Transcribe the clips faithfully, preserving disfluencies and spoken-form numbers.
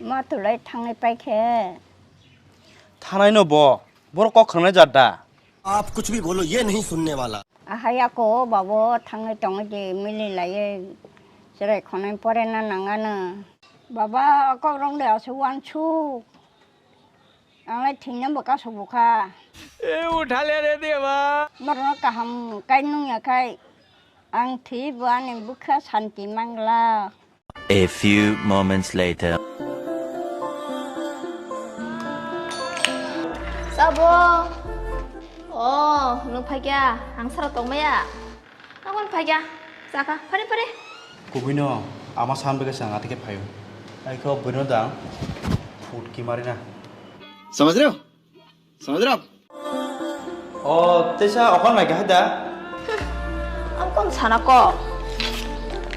Ma tulai thangnai pai khe. Thanai no bo, borok kok khwnai jat da. आप कुछ भी बोलो, ये नहीं सुनने वाला। Ahai ako babo thangnai tongwi de mili laiye. Cherai khonai pore na nangano. Baba kok rong de asu wansu. Ang lai thwina bo kasu bukha. E uthale re deba. Norno kaham kai nung ya khai. Ang thwi bo ani bukha santi mangla. A few moments later. Sabo. Oh, nwng phaikya, ang sara tongmaya. Ang phai kya, chakha, phari phari. Kubui no, ama san bege sang atike phayo. Ai ko bui no dang, food ki mari na. समझ रहे हो? समझ रहे हो आप? O, tesa okon mai kahai da. Ang kon sana ko.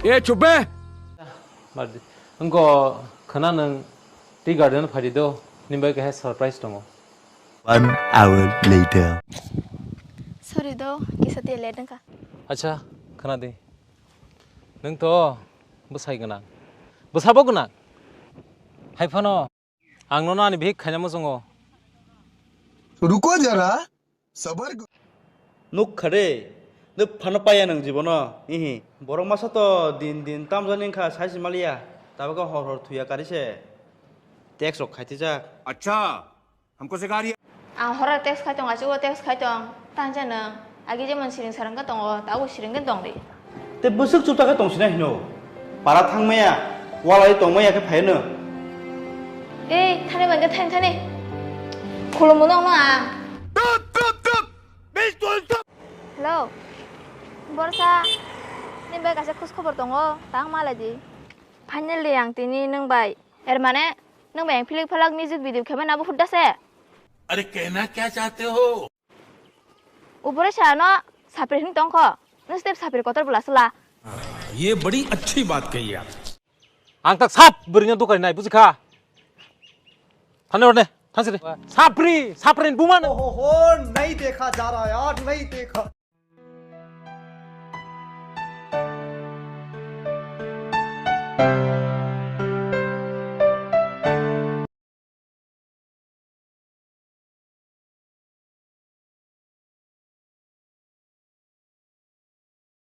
ए चुप बे। Mardi. Engko khana nang tea garden phari do, nimbai kahai surprise tongo. One hour later. Sorry do, kisa te late nangka. Acha, khana di. Nang to bwsai gwnang. Bwsabo gwnang. Hai phano ang nono ani bihik khaina muchungo. रुको जरा, सबर करो। Nuk kha de, nuk phano paya nang jibono. Ihi, borok masa to din din tamjani wngkha saisi maliya. Tabuk hor hor thuya kari se. Text rok khaitijak. अच्छा, हमको सिखा रही है। Ang hora text khai tong, achugo text khai tong. Tanja nang, agi jemon siring sarang ka tongo, tabo siring ka tong di. Te bwswk chuta khe tong sinai hino. Para thangmaya, walai tongmaya khe phaino. Ei, thani bangke thani thani. Khulumu nong no ang. Hello. Borsa, nini bai kaisa khus khobor tongo, tang malai di. Finally ang tini nwng bai. Er mane, nwng bai ang philik phalak music video khema nabo hudda se. अरे कहना क्या चाहते हो? Ubore sa no sapri hin tongkho. Nwng step sapri kotor bula sula. ये बड़ी अच्छी बात कही आप। Ang tak sap bwrwino dukari nai, bujikha? Thani orne, thansi de. Sapri, sapri bumano. ओहो, नहीं देखा जा रहा यार, नहीं देखा।